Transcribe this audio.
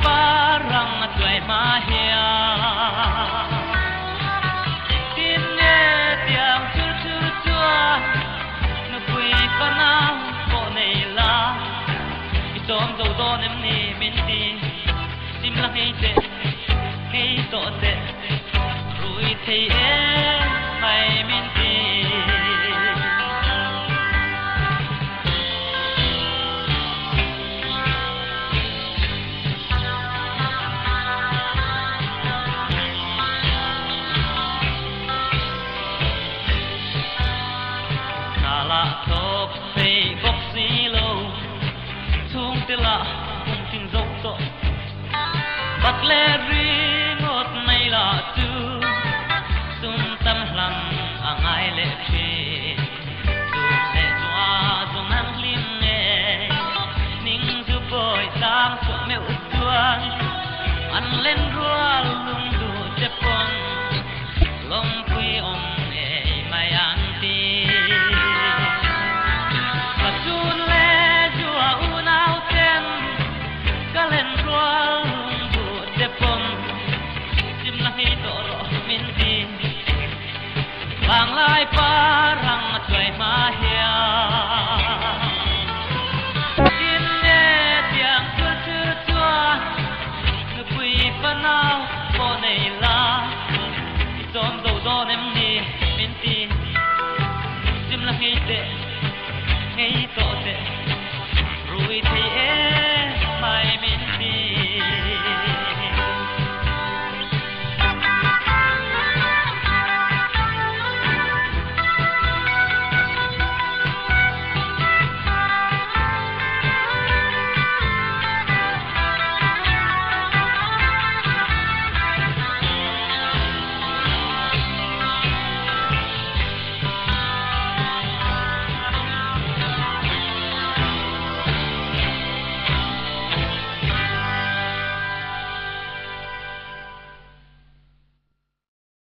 Parang a chuai hma hian Tin nge tiang chur chur chuan Nupui fanau pawh nei la I chawm zo dawn em ni min ti Sim la ngei teh ngei tawh teh Rui thei em mai min ti. Hna lah thawk thei bawk si lo, chhungte lah kum tling zo tawh. Bat le ringawt mai lah chu sum tam hlang a ngai leh thin. Chun leh chua zawng ang hlim nge, ning zu pawi tlang chhuah meuh chuan an len rual lung duh che pawn lawmpui awm ngei mai ang ti. Ka chun leh chua unau ten ka len rual lung duh che pawn sim la ngei tawh rawh min ti. Vanglai parang a chuai hma hian Tin nge tiang chur chur chuan Nupui fanau pawh nei la I chawm zo dawn em ni min ti Sim la ngei teh.